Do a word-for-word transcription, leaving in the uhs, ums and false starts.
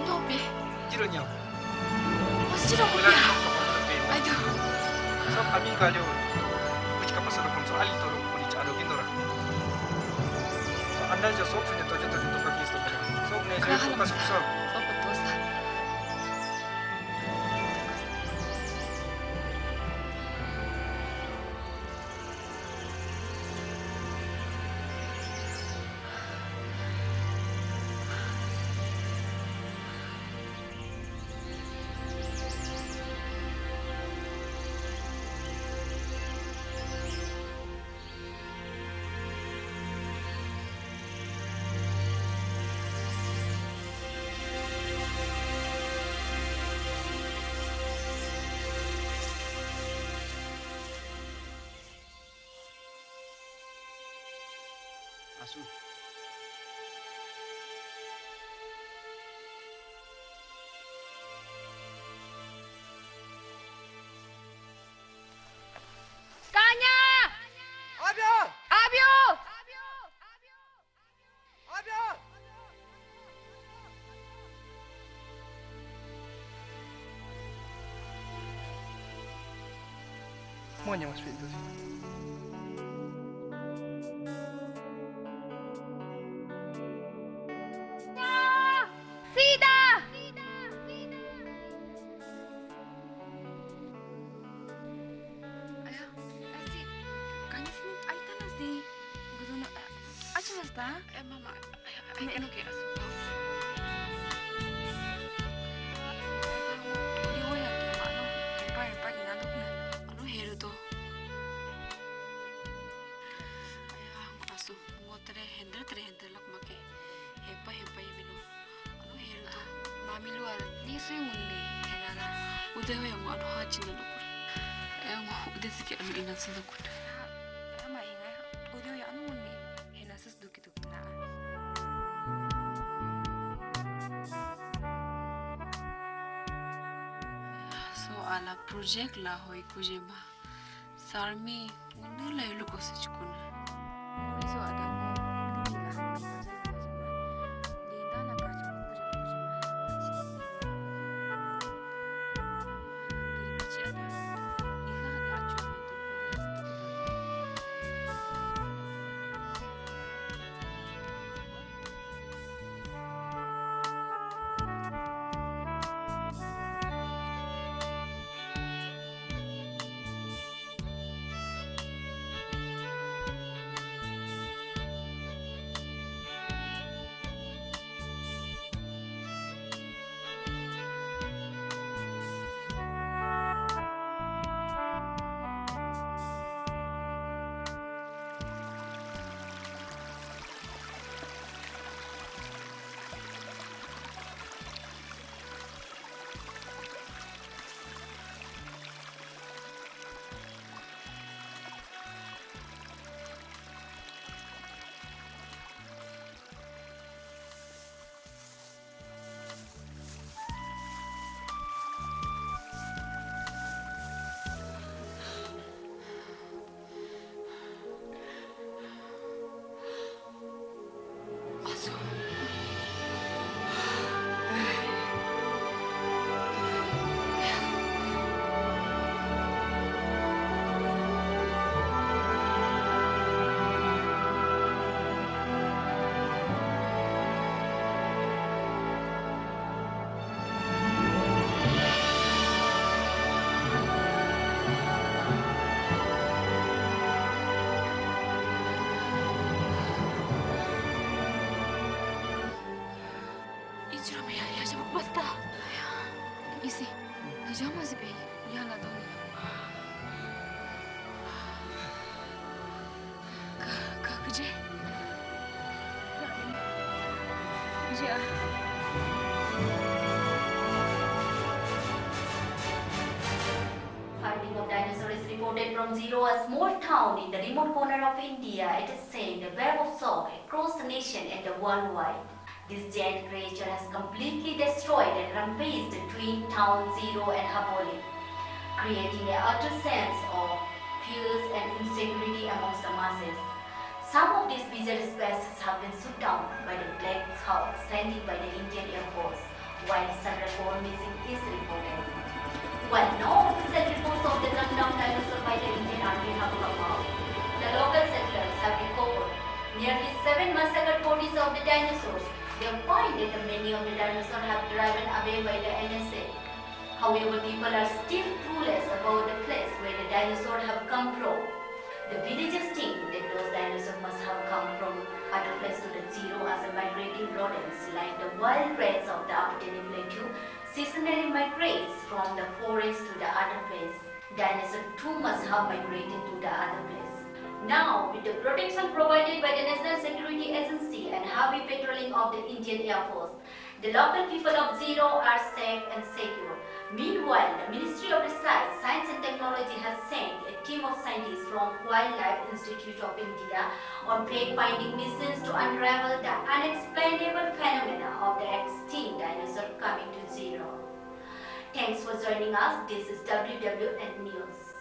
Topi. Jiro nyau. Masih dong ya. Aduh. So kami kalau buat kapal sana pun so alih tolong pun cak ada gindora. So anda aja so punya tojo tojo tojo kaki so. So punya aja so kasih so. So betul sah. Asu. Kanya! Abio! Abio! Abio! Semuanya masuk itu sih. Sida! Sida! Sida! Aya, asi, kanya sini aitana si. Guru no, aja masta? Eh, mama, ayo, ayo, kena kira su. Dia hoya ke ma no, empa empa ni nando kuna. Ano heru to. Aya, asu, ngotre hendre tre hendre lak make. Hempa hempa ye mino. Ano heru to. Mami luar ni sui munni. Henana. Ude hoya ngo ano haji na nukur. Aya ngo ude sike ano ina sui nukur. Aya ma inga. Ude hoya ano munni. Hena sus duki duki na. So ala project la hoi kujema. Sarmi, undu la ilu kosa chukuna. Muriso ada mo, lili la hami kosa chukuna. Linda la kacho kuja kuja. Diri pichi ada. Iha ada acho. Ijrame ya, ya jabuk basta. Isi, ya jama si be, ya la doni. Ka, ka kuje. Ya. Finding of dinosaur is reported from Ziro, a small town in the remote corner of India. It is said the web of shock across the nation and the worldwide. This giant creature has completely destroyed and rampaged the twin town Ziro and Haboli, creating a utter sense of fears and insecurity amongst the masses. Some of these bizarre species have been shot down by the Black Hawk sending by the Indian Air Force. While several more missing is reported. While no official reports of the run down dinosaur by the Indian Army have come out, the local settlers have recovered nearly seven massacred bodies of the dinosaurs. They find that many of the dinosaurs have driven away by the N S A. However, people are still clueless about the place where the dinosaurs have come from. The villagers think that those dinosaurs must have come from other place to the zero as a migrating rodents like the wild rats of the Aberdeen Plateau seasonally migrates from the forest to the other place. Dinosaur too must have migrated to the other place. Now, with the protection provided by the National Security Agency and heavy patrolling of the Indian Air Force, the local people of Zero are safe and secure. Meanwhile, the Ministry of Research, Science and Technology has sent a team of scientists from Wildlife Institute of India on fact-finding missions to unravel the unexplainable phenomena of the extinct dinosaur coming to Zero. Thanks for joining us. This is W W N News.